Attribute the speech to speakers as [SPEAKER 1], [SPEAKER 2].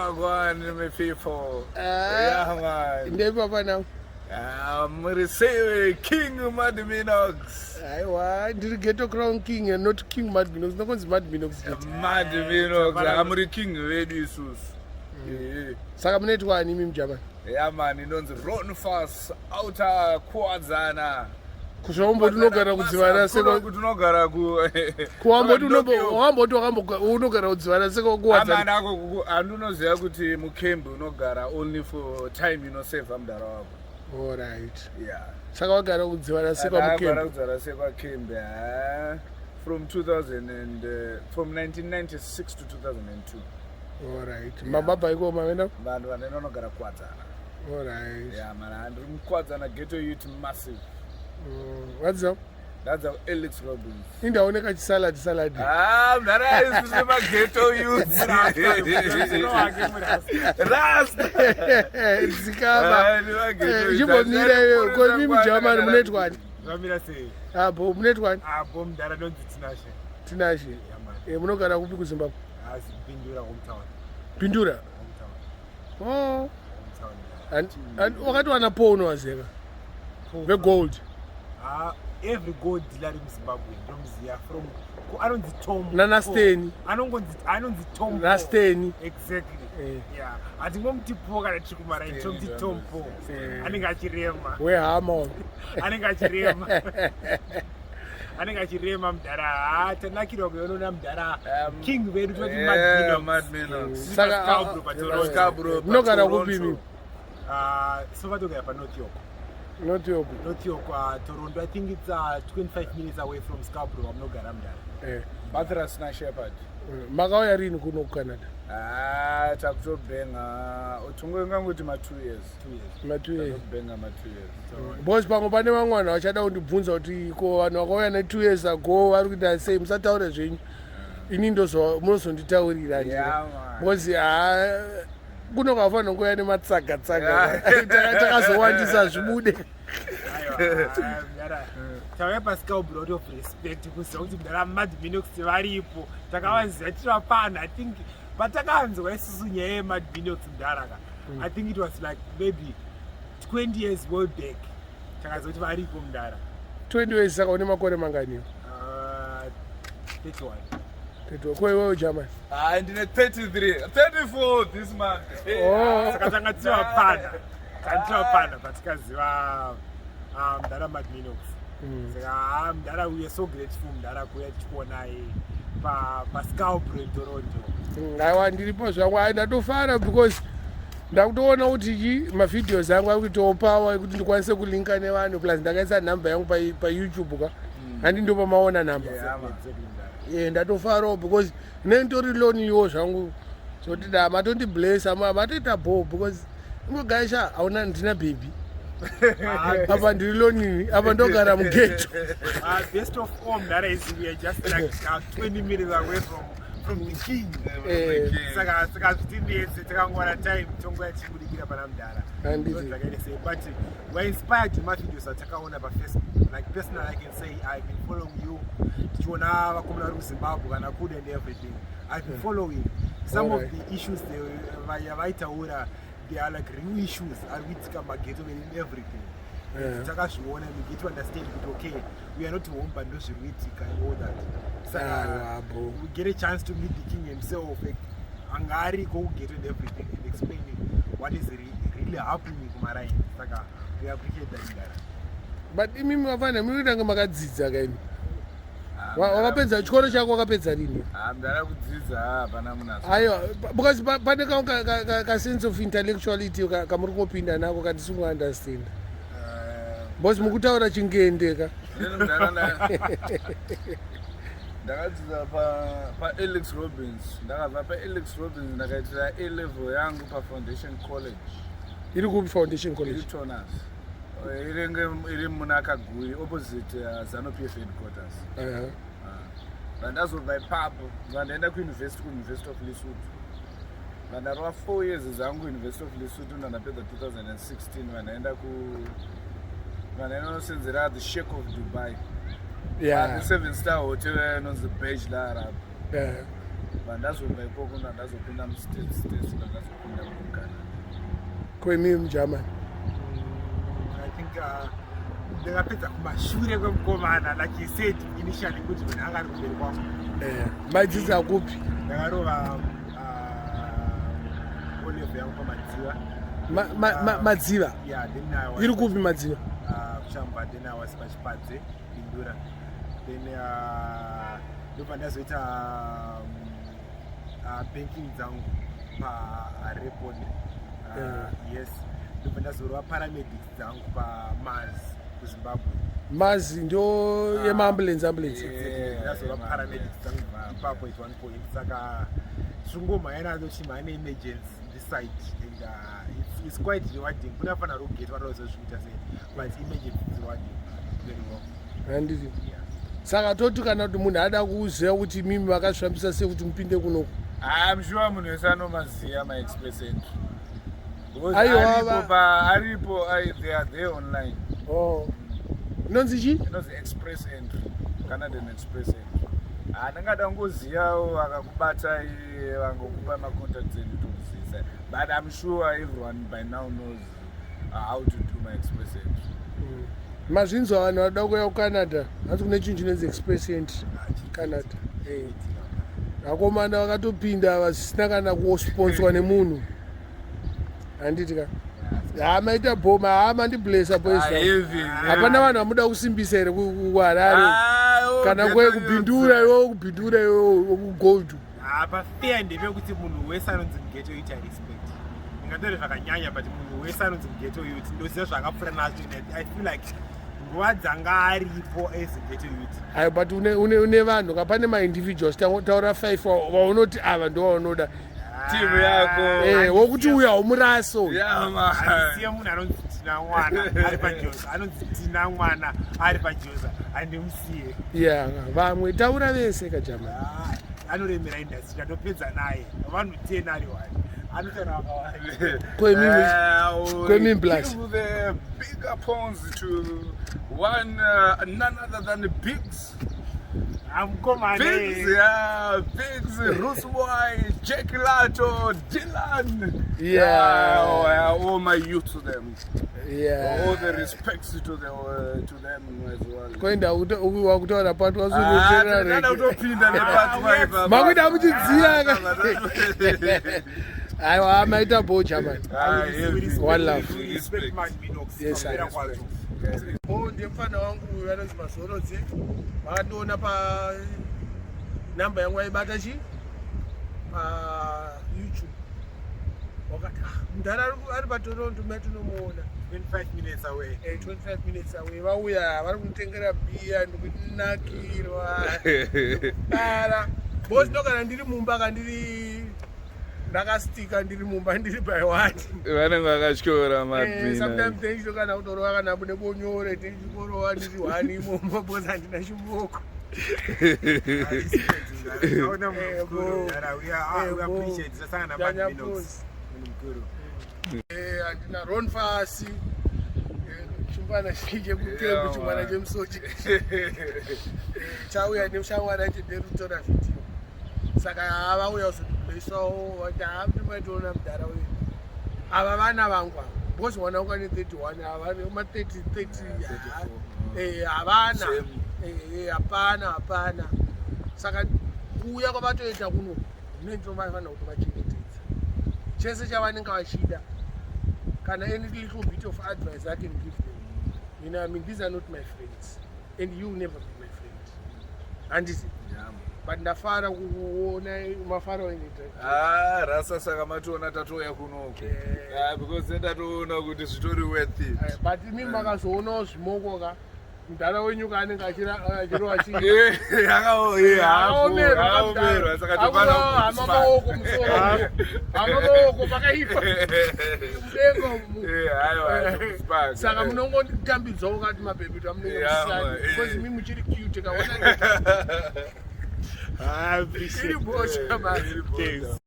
[SPEAKER 1] Wagwan, my people.
[SPEAKER 2] Ah.
[SPEAKER 1] Yeah, man.
[SPEAKER 2] Ndepapa now.
[SPEAKER 1] Muri sei, King Mad Minox.
[SPEAKER 2] Aiwa, ndiri Ghetto Crown King and not King Mad Minox. Ndinonzi Mad Minox chete.
[SPEAKER 1] Mad Minox, amuri king vedu isusu. Eh.
[SPEAKER 2] Saka munoitwa ani imi muJamani?
[SPEAKER 1] Yeah, man, inonzi Ron Fast outer Kuwadzana.
[SPEAKER 2] Kuzvaumboti unogara kudzivana seko
[SPEAKER 1] Kuti unogara ku
[SPEAKER 2] kuwamboti wamboti unogara kudzivana seko kuwadzana.
[SPEAKER 1] Amana ako handunoziva kuti mukembi unogara only for time inosevha mudara wako.
[SPEAKER 2] All right.
[SPEAKER 1] Yeah.
[SPEAKER 2] Saka wagara kudzivana seko
[SPEAKER 1] Ndakagara
[SPEAKER 2] mukembi.
[SPEAKER 1] kudzivana sekwa kembi ha from 2000 and from 1996 to 2002.
[SPEAKER 2] All right. Mababa iko mamenda?
[SPEAKER 1] Vanhu vanoenda vanogara Kuwadzana.
[SPEAKER 2] All right.
[SPEAKER 1] Yeah, man, handiri muKuwadzana Ghetto Youth Massive.
[SPEAKER 2] What's up?
[SPEAKER 1] That's our Alex Robbins.
[SPEAKER 2] Indaoneka chisalad salad.
[SPEAKER 1] Ah, mdara isusu maghetto youths. Rasta.
[SPEAKER 2] Dzikama.
[SPEAKER 1] Ah, ni maghetto youths.
[SPEAKER 2] Chimbomira iwewe. Ko imi muJamani munoitwa ani?
[SPEAKER 3] Zvamira sei?
[SPEAKER 2] Apo munoitwa ani?
[SPEAKER 3] Apo mudhara ndonzi Tinashe.
[SPEAKER 2] Tinashe.
[SPEAKER 3] Yeah, man.
[SPEAKER 2] Munogara kupi kuZimbabwe?
[SPEAKER 3] Asi Bindura hometown.
[SPEAKER 2] Bindura.
[SPEAKER 3] Hometown.
[SPEAKER 2] Oh.
[SPEAKER 3] Hometown.
[SPEAKER 2] Wakati wana po unowazeka. Vegold.
[SPEAKER 3] Ah, every gold dealer in Zimbabwe ndomuziya from anonzi Tom.
[SPEAKER 2] Nana Steni.
[SPEAKER 3] Anongonzi anonzi Tom.
[SPEAKER 2] Nasteni.
[SPEAKER 3] Exactly.
[SPEAKER 2] Eh.
[SPEAKER 3] Yeah. Hatingomuti po kana tiri kumara
[SPEAKER 1] Steni
[SPEAKER 3] tomuti Tom Po.
[SPEAKER 2] Eh.
[SPEAKER 3] Anenge achirema.
[SPEAKER 2] Wehama.
[SPEAKER 3] Anenge achirema. Anenge achirema mudhara. Ah, tanakirwa kuyonoona mudhara king vedu toti
[SPEAKER 1] Yeah,
[SPEAKER 3] Mad
[SPEAKER 1] Mad
[SPEAKER 3] Minox.
[SPEAKER 1] Minox.
[SPEAKER 2] Saka,
[SPEAKER 3] Scarborough paToronto.
[SPEAKER 1] Scarborough,
[SPEAKER 2] Munogara
[SPEAKER 1] paToronto.
[SPEAKER 2] kupi imi?
[SPEAKER 3] Ah, so vatogara paNorth York.
[SPEAKER 2] North York.
[SPEAKER 3] North York, Toronto. I think it's 25 minutes away from Scarborough. Munogara mudhara.
[SPEAKER 2] Eh.
[SPEAKER 1] Bathurst naShepherd.
[SPEAKER 2] Makauya rini kuno kuCanada?
[SPEAKER 1] Ah, takutobhenga tingangoti ma2 years.
[SPEAKER 3] 2 years.
[SPEAKER 2] Ma2 years.
[SPEAKER 1] Takutobhenga ma2 years.
[SPEAKER 2] Because pamwe pane vamwe vanhu vachada kundibvunza kuti ko vanhu vakauya ne2 years ago vari kuita sei. Musataure zvenyu, ini munozonditaurira.
[SPEAKER 1] Yeah, man.
[SPEAKER 2] Because ha, kuno kafanira kuuya nematsaga tsaga. Takazowandisa zvibude.
[SPEAKER 3] Aiwa, ah, mudhara. Tauya paScarborough out of respect kuziva kuti mudhara Mad Minox varipo. Takavaziva tiri vapana. I think patakanzwa isusu nyaya yeMad Minox mudhara ka, I think it was like maybe 20 years way back. Takaziva kuti varipo mudhara.
[SPEAKER 2] 20 years, saka une makore manganiwo?
[SPEAKER 3] 31.
[SPEAKER 2] Ko iwewe German?
[SPEAKER 1] Ah, ndine 33, 34 this month.
[SPEAKER 2] Oh.
[SPEAKER 3] Saka tanga tiri vapana, tanga tiri vapana patikaziva mudhara Mad Minox. Saka ah, mudhara, we are so grateful mudhara kuuya tichikuonai paScarborough in Toronto.
[SPEAKER 2] Aiwa, ndiripo zvangu. Ai, ndatofara because ndakutoona kuti chi mavideos angu ari kuitawo power ekuti ndikwanise kulinka nevanhu, plus ndakaisa nhamba yangu paYouTube ka, handi ndopamaona nhamba.
[SPEAKER 1] Yeah, man.
[SPEAKER 3] Exactly, mudhara.
[SPEAKER 2] E, ndatofarawo because nenditori lonelywo zvangu, zoti da matondiblessa, matoita bo because ingogaisha hauna, ndina baby apa, ndiri lonely apa, ndogara mughetto.
[SPEAKER 3] Best of all mudhara is we are just like 20 minutes away from the king.
[SPEAKER 2] Eh.
[SPEAKER 3] Saka zvitinetse takangowana time tongoya tichibudikira pana mudhara.
[SPEAKER 2] Handiti.
[SPEAKER 3] Zvakaita sei, but we're inspired nemavideos atakaona paFacebook. Like, personally, I can say I've been following you, tichiona vakomana vari kuZimbabwe kana kuda and everything. I've been following some of the issues yavaitaura. They are like real issues ari kuitika maghetto and everything. Takazviona, we get to understand kuti okay, we are not home, but ndo zviri kuitika and all that. Saka
[SPEAKER 2] Aiwa, bro.
[SPEAKER 3] we get a chance to meet the king himself, like, anga ariko kughetto and everything and explaining what is really happening kumaraini. Saka we appreciate that, mudhara.
[SPEAKER 2] But imimi vafana muri kuita kunge makadzidza kaimi. Wakapedza chikoro chako, wakapedza rini?
[SPEAKER 1] Ah, mudhara, kudzidza hapana munhu
[SPEAKER 2] Aiwa, because pane ka sense of intellectuality kamuri kupinda nako katisingounderstand, because mukutaura chingende ka.
[SPEAKER 1] Inini mudhara ndakadzidza paAlex Robins. Ndakabva paAlex Robins, ndakaitira A level yangu paFoundation College.
[SPEAKER 2] Iri kupi Foundation
[SPEAKER 1] Iri
[SPEAKER 2] College?
[SPEAKER 1] Tonas, irenge iri muna Kagui, opposite ZANU PF headquarters. Vandazobva ipapo, vandaenda kuuniversity, kuUniversity of Lesotho. Vandarova 4 years dzangu University of Lesotho. Ndandapedza 2016, vandaenda ku vandaenda nosenzera the Sheikh of Dubai, the seven star hotel inonzi Burj Al Arab. Vandazobva ikoko, ndandazopinda muStates, States ndandazopinda.
[SPEAKER 2] Kwemi muGermany?
[SPEAKER 3] I think ndakapedza kumashure kwemukomana, like he said initially kuti munhu anga ari kumberi kwangu.
[SPEAKER 2] Maidzidza kupi?
[SPEAKER 3] Ndakarova O level yangu paMadziva.
[SPEAKER 2] Madziva?
[SPEAKER 3] Yeah, then I was
[SPEAKER 2] Iri kupi Madziva?
[SPEAKER 3] Kushamba. Then I was paChipadze, Bindura. Then ndobva ndazoita banking dzangu paRepon. Yes, ndobva ndazorova paramedics dzangu paMars kuZimbabwe.
[SPEAKER 2] Mazi ndo yemaambulance, ambulance?
[SPEAKER 1] Yeah.
[SPEAKER 3] Ndazorova paramedics dzangu ipapo at one point. Saka zvingomhanya nazo, chimhanya neemergency this side, and it's quite rewarding. Kuna fanira kugeta vanozozviita sei, but emergency is rewarding very well.
[SPEAKER 2] Handiti?
[SPEAKER 3] Yeah.
[SPEAKER 2] Saka toti kana kuti munhu ada kuziva kuti mimi makazvifambisa sei kuti mupinde kunoku?
[SPEAKER 1] I'm sure munhu wese anomaziva maExpress Entry. Because
[SPEAKER 2] Aiwa,
[SPEAKER 1] aripo aripo, they are there online.
[SPEAKER 2] Oh. Inonzi chii?
[SPEAKER 1] Inonzi Express Entry, Canadian Express Entry. Handingada kungozivawo akakubata iye vangokupa macontacts edu tokuzivisa, but I'm sure everyone by now knows how to do my Express Entry.
[SPEAKER 2] Mazvinzwa, vanhu vanoda kuuya kuCanada, hanzi kune chinhu chinonzi Express Entry Canada. Vakomana vakatopinda vasina kana kusponswa nemunhu, handiti ka? Ha, maita bhoma. Ha, mandiblessa, boys.
[SPEAKER 1] Ah, heavy.
[SPEAKER 2] Hapana vanhu vamuda kusimbisa here kuHarare
[SPEAKER 1] Ah, oh,
[SPEAKER 2] kana
[SPEAKER 1] ghetto
[SPEAKER 2] kwe
[SPEAKER 1] youth.
[SPEAKER 2] kuBindura iwo, kuBindura iwo, kuGold?
[SPEAKER 3] Pafair ndepekuti munhu wese anonzi mughetto youth, I respect. Ndingatore zvakanyanya, but munhu wese anonzi mughetto youth, ndoziva zvakapfuura nazvo, and I feel like nguva dzanga aripo as ghetto youth.
[SPEAKER 2] Ayo, but une vanhu ka, pane maindividuals, taura five vaunoti ava ndo vaunoda.
[SPEAKER 1] Timu yako.
[SPEAKER 2] Wokuti uyu haumuraso.
[SPEAKER 1] Yeah, man.
[SPEAKER 3] Handisiye munhu anonzi Tina Mwana ari paJoza, anonzi Tina Mwana ari paJoza, handimusiye.
[SPEAKER 2] Ya, vamwe taura vese kajama.
[SPEAKER 3] Ah, anoremera industry, ndatopedza naye. Vanhu 10 ari one anotaura vakawanda.
[SPEAKER 2] Kwemi Blast.
[SPEAKER 1] Give the bigger pawns to one, none other than Biggs.
[SPEAKER 3] Amukomane.
[SPEAKER 1] Biggs, yeah, Biggs, Rusboy, Jack Lato, Dylan. Yeah, all my youth to them. All the respects to them as well.
[SPEAKER 2] Koenda wakutaura pati.
[SPEAKER 1] Ah, tinada kutopinda nepati.
[SPEAKER 2] Makuita muchidziya ka. Aiwa, maita bocha, man. One love.
[SPEAKER 3] Respect man Minox.
[SPEAKER 2] Yes, I
[SPEAKER 3] Pambera kwacho.
[SPEAKER 2] O, ndiye mufana wangu uyu anonzi Mazorodze. Vakandiona pa namba yangu aibata chi paYouTube, wakati, "Ah, mudhara ari paToronto, matinomuona."
[SPEAKER 3] 25 minutes away.
[SPEAKER 2] 25 minutes away. Vauya, vari kunotengera bhiya, ndikutinakirwa bara because ndo kana ndiri mumba, kandiri ndakastika, ndiri mumba, ndiri by one.
[SPEAKER 1] Vanenge vakatyora.
[SPEAKER 2] Sometimes tendicho kana kutorova kana nebonyore, tendichikorova ndiri one imomo because handina chimoko.
[SPEAKER 3] Aona munhu mukuru, mudhara. We appreciate. Tasangana
[SPEAKER 2] Nyanya
[SPEAKER 3] Man Minox.
[SPEAKER 2] pose.
[SPEAKER 3] Munhu mukuru.
[SPEAKER 2] Handina ronfasi chimwana chekutembo. Chimwana chemusoche chauya nemushamwana chederutora vhidhiyo, saka vauya kuzotiblesawo, vati hamdimaitoona mudhara wedu. Ava vana vangu ava, because mwana wangu ane 31, ava ma 30, 30. Havana.
[SPEAKER 1] Same.
[SPEAKER 2] Hapana, hapana. Saka kuuya kwavatoita kuno, ndinofanira kuti vachengetedza chese chavanenge vachida. Kana any little bit of advice I can give them, you know, I mean, these are not my friends and you will never be my friend, handiti? But ndafara kuona mafaro inoita.
[SPEAKER 1] Ah, rasa, saka matoona tatouya kunoku. Ah, because ndatoona kuti zvitori worth it.
[SPEAKER 2] But imi makazoonawo zvimoko ka, mudhara wenyu ka anenge achirova chii.
[SPEAKER 1] Akaomerwa, saka tofana.
[SPEAKER 2] Hama maoko musoro, hama maoko, pakaipa mudenga umu. Saka munongotambidzawo kati mabhebhi tamunenge musisadi because imi muchiri cute kaona.
[SPEAKER 3] I appreciate.
[SPEAKER 2] Iri bosha, man.
[SPEAKER 3] Thanks.